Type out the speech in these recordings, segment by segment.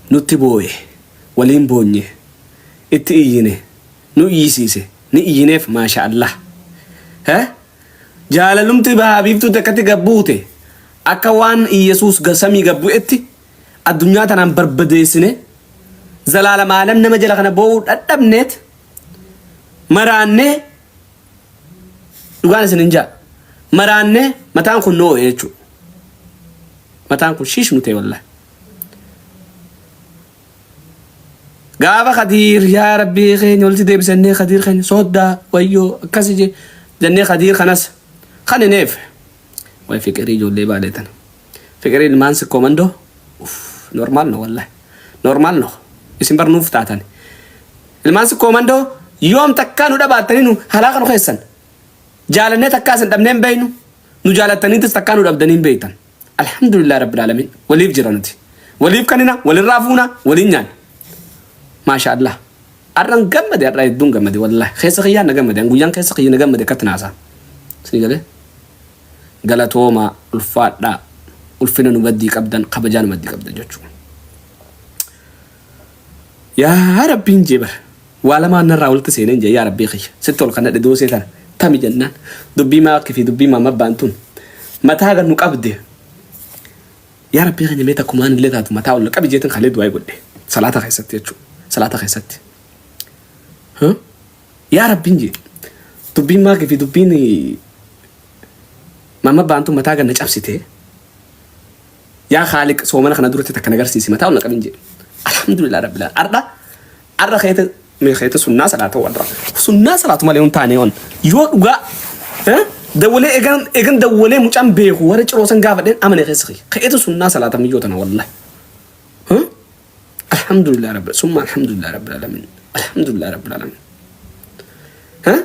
Nutti booye. Waliin boonye. Itti iyyine. Nu iyyisiise. Ni iyyineef maasha Allah. He? Jaalalumti bahaa biiftuutti akkatti gad buute. Akka waan Iyyasuus samii gad bu'etti addunyaa tanaan barbadeessine zalaalam aalam nama jala kana boo'uu dhadhabneet maraannee dhugaan isin hin jaa maraannee mataan kun nu oo'e jechuudha. Mataan kun shiish nu ta'e wallahi. Gaafa Kadiir yaa Rabbii keenya walitti deebisannee Kadiir keenya sooddaa wayyoo akkasi je jennee Kadiir kanas kan hin eef. Way fiqirii ijoollee baalee tana. Fiqirii ilmaan sikkoo mandoo uff normaal no wallahi normaal no isin bar nuuf taatan. Ilmaan sikkoo mandoo yoom takkaa nu dhabaattanii nu halaaka nu keessan. Jaalannee takkaa isin dhabnee hin beeynu nu jaalattaniitis takkaa nu dhabdanii hin beeytan. Alhamdulillah Rabbil Alamin. Waliif jira nuti. Waliif kanina, walirraa fuuna, waliin nyaanna. Maasha Allah. Har'an gammade har'a hedduun gammade wallahi. Keessa kiyyaan na gammade. An guyyaan keessa kiyya na gammade akkatti naasaa. Isin galee? Galatoomaa, ulfaadhaa, ulfina nu maddii qabdan, kabajaa nu maddii qabdan jechuudha. Yaa Rabbiin jee bara. Waa lamaan narraa walitti seeneen jee yaa Rabbii kiyya. Sitti ol kannadhe doosee tana. Tami jennaan. Dubbii maakii fi dubbii maamma abbaan tun. Mataa gad nu qabde. Yaa Rabbii keenya mee takkumaan illee taatu mataa ol qabi jeetin kalee du'aa godhe. Salaata keessatti jechuudha. Salaata keessatti. Huh? Yaa Rabbiin jee. Dubbiin maakii fi dubbiin maamma abbaan tun mataa gad na cabsite. Yaa Khaaliq soomana kana duratti takka na garsiisi mataa ol na qabin jedhe. Alhamdulillah rabbil alamin. Arda arra keeta mee keeta sunnaa salaata warra. Sunnaa salaatu malee hin taane on. Yoo dhugaa eh, dawwalee egan egan dawwalee mucaan beeku warra ciroo san gaafadheen amane keessa kiyya. Keeta sunnaa salaata miyyoo tana wallahi. Huh? Alhamdulillah rabbil summa alhamdulillah rabbil alamin. Alhamdulillah rabbil alamin. Huh?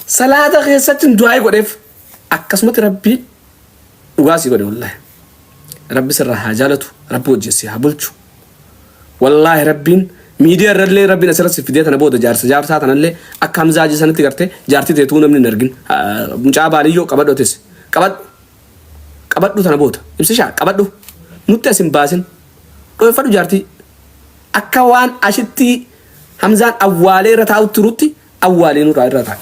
Salaata keessatti du'aa godheef akkasumatti rabbiin Dhugaa si godhe wallahi. Rabbi sirraa haa jaalatu, Rabbi wajjin si haa bulchu. Wallaahi Rabbiin miidiyaa irrallee Rabbiin asirra si fidee tana booda jaarsa jaarsaa tanallee akka Hamzaa Hajii sanatti gartee jaartii teetuu namni hin argin. Mucaa baaliyyoo qabadhu atis. Qabadhu. Qabadhu tana booda. Ibsishaa qabadhu. Nutti as hin baasin. Dhoofadhu jaartii. Akka waan ashitti Hamzaan awwaalee irra taa'utti turutti awwaalee nurraa irra taa'i.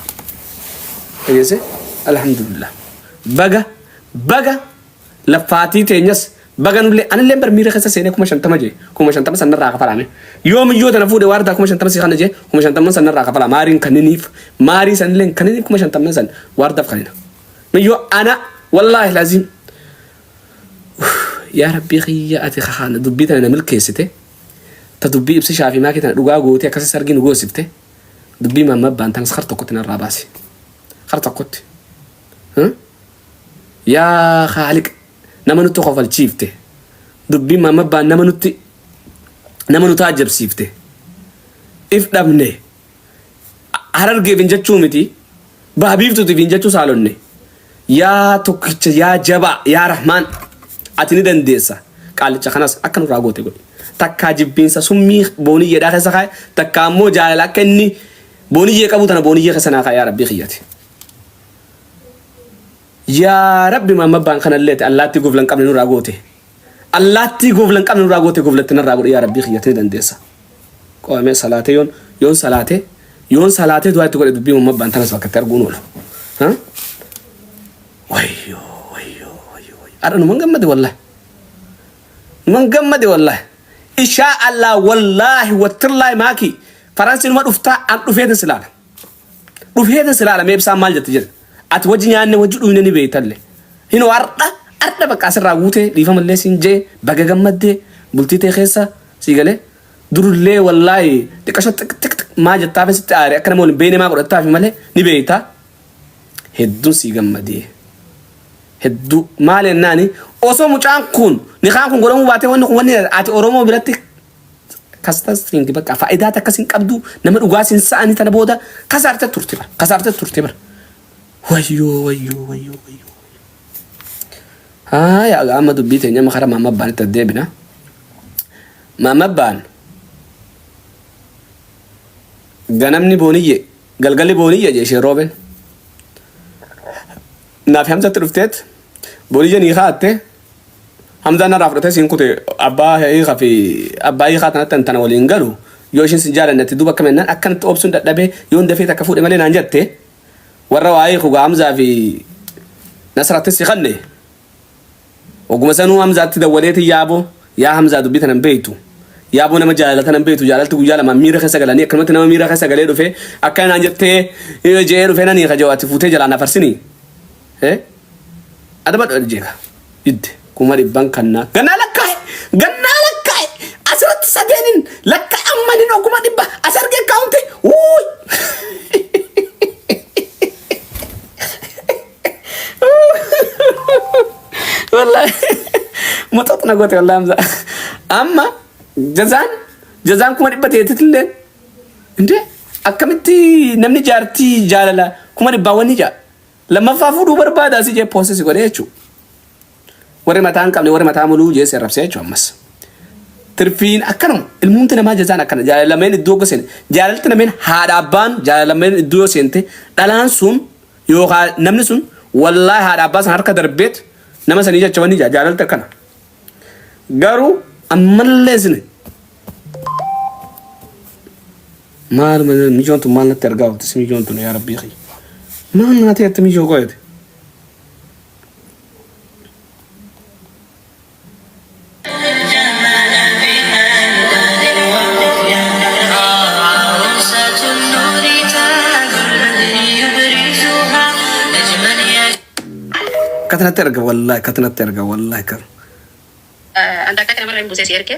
Dhageesse? Alhamdulillah. Baga baga laffaatii teenyas baga nullee anillee bar miira keessa seenee 50,000 jee 50,000 sanarraa kafalaame. Yoo miyyoo tana fuudhe waardaa 50,000 si kana jee 50,000 sanarraa kafala maariin kanniniif maarii sanillee kanniniif 50,000 san waardaaf kanina. Miyyoo ana wallaahi laziim. Yaa rabbii kiyya ati kakaana dubbii tana na milkeessite ta dubbii ibsishaa fi maakii tana dhugaa gootee akkasi sargii nu goosifte. Dubbii maamma abbaan tanas kar tokkotti narraa baasi. Kar tokkotti. Yaa Khaaliq nama nutti kofalchiifte. Dubbii maamma abbaan nama nutti nama nu taajjabsiifte. If dhabne. Harargeef hin jechuu miti. Baha biiftuutiif hin jechuu saalonne. Yaa tokkicha yaa jabaa yaa Rahmaan ati ni dandeessa. Qaallicha kanas akka nurraa goote godhi. Takkaa jibbiinsa summii booniyyeedhaa keessa kaa'e takkaa ammoo jaalala akka inni booniyyee qabu tana booniyyee keessa naa kaa'e yaa Rabbii kiyyati. Yaa Rabbi maammabbaan kanallee ati allaattii gofla hin qabne nurraa goote. Allaattii gofla hin qabne nurraa goote goflatti narraa godhi yaa Rabbii kiyyati ni dandeessa. Qo'amee salaatee yoon yoon salaatee yoon salaatee du'aa itti godhe dubbii mammabbaan tanas bakka itti arguun oolu. Ha? Wayyoo wayyoo wayyoo wayyoo. Har'a numan gammade wallahi. Numan gammade wallahi. Ishaa Allah wallaahi wattillaahi maakii faransi numa dhuftaa an dhufeetin silaala. Dhufeetin silaala mee ibsaan maal jette jedhe. Ati wajji nyaanne wajji dhuyne ni beeytalle. Hinoo har'a har'a bakka asirraa guutee dhiifamallee siin jee baga gammaddee bultii tee keessa sii galee Durullee wallaahi xiqqasho xiq xiq xiq maa jettaafi sitti aare akka nama wal hin beekne maa godhattaafi malee ni beekta. Hedduun sii gammadee. Hedduu maal jennaani osoo mucaan kun nikaan kun godhamuu baatee wanni kun wanni ati Oromoo biratti kastas think bakka faayidaa takkas hin qabdu nama dhugaa sin sa'anii tana booda kasaarte turte bara kasaarte turte bara. Wayyoo wayyoo wayyoo wayyoo. Haaya amma dubbii teenya amma karaa maamma abbaanitti deebina. Maamma abbaan ganamni booniyye galgalli booniyye jee ishee rooben. Naaf hamzatti dhufteet booniyye ni kaatte. Hamzaan narraa fudhatee siin kute abbaa hiika fi abbaa hiikaa tanatti tana waliin galu yoo ishiin sin jaalanne ati duuba akkam jennaan akkanatti obsuun dadhabee yoon dafee takka fuudhe malee naan jette warra waa hiiku gaa Hamzaa fi Nasrattis si kanne oguma sanuu Hamzaatti dawwaleeti yaaboo yaa Hamzaa dubbii tana hin beektu yaaboo nama jaalala tana hin beektu jaalalti guyyaa lamaan miira keessa galanii akkanumatti nama miira keessa galee dhufee akkana naan jettee je'ee dhufee nan hiika jedhu ati fuutee jalaan afarsinii Adabadhu jeeka. Didde 500,000 kannaa. Gannaa lakkaa'e! Gannaa lakkaa'e! Asirratti sadeenin lakkaa'e amma inni 100,000 as arge akkaawunti. Wuuy! Wallahi muxux na goote wallahi Hamza. Amma jazaan jazaan 100,000 teetitillee indee akkamitti namni jaartii jaalala 100,000 wanni jaa. Lammaffaa fuudhuu barbaada si jee post si godhee jechuudha. Warri mataa hin qabne warri mataa muluu jee si arrabsee jechuudha ammas. Tirfiin akkanuma ilmuumti namaa jazaan akkana jaalalameen iddoo akka seene jaalalti nameen haadha abbaan jaalalameen iddoo yoo seente dhalaan sun yookaan namni sun wallaahi haadha abbaa san harka darbeet nama sanii jecha wanni jaalalti akkana. Garuu ammallee isin maal mijoon tun maal natti argaa oolti si mijoon tun yaa rabbii kiyya. Maal naa ta'etti mijoo qoyate. Akkati natti erga wallahi akkati natti erga wallahi kan. An takka namarra hin buusee si erge.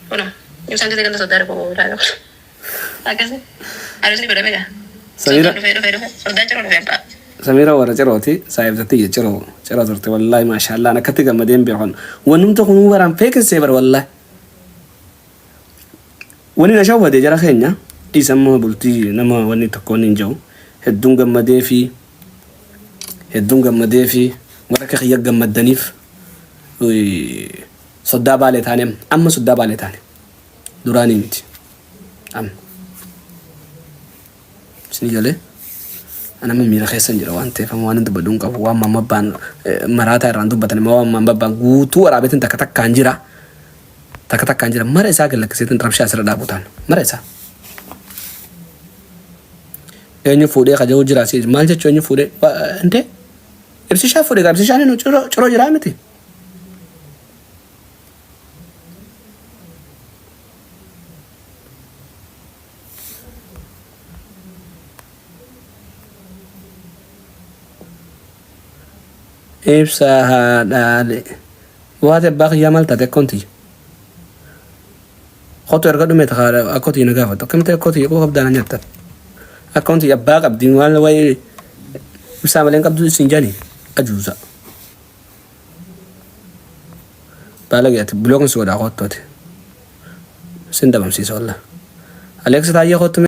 Kunoo ibsaan gisee ganda soddaa dhufu ilaala. Akkasi aruusni godhame gaa. Samira Soddaan dhufee dhufee dhufee soddaan ciroo dhufee abbaa. Samira warra cirooti saahibtatti iyya ciroo ciroo turte wallahi maashaallah an akkatti gammadee hin beekan wannumti kunuu baraan feekinsee bara wallahi wani na shawwade jara keenya dhiisa amma bultii nama wanni tokko wanni hin jiru hedduun gammadee fi hedduun gammadee fi warra akka kiyya gammaddaniif soddaa baalee taane amma soddaa baalee taane duraanii miti amma isinii galee an amma miira keessan jira waan ta'eef amma waan hin dubbadhu hin qabu waan mamma abbaan maraataa irraan dubbatan immoo waan mamma abbaan guutuu waraabeetiin takka takkaan jira takka takkaan jira mara isaa gad lakkiseetiin rabshaa asirra dhaabu taan mara isaa. Eenyu fuudhee kaja'uu jira si maal jechuu eenyu fuudhee intee ibsishaa fuudhee gaa ibsishaan inni ciroo ciroo jiraa miti. Ibsaa haadhaale. Waati abbaa kiyyaa maal taate akkoon tiyya. Kotu erga dhume ta akkoo tiyya na gaafatu. Akkamitti akkoo tiyya quba qabdaa na nyaatta. Akkoon tiyya abbaa qabdi waan waa'ee ibsaa malee hin qabdu isin jani ajuuza. Baalagee ati bilookin si godhaa kottu ati. Sin dhabamsiisa wallah. Alex taayyee kottu.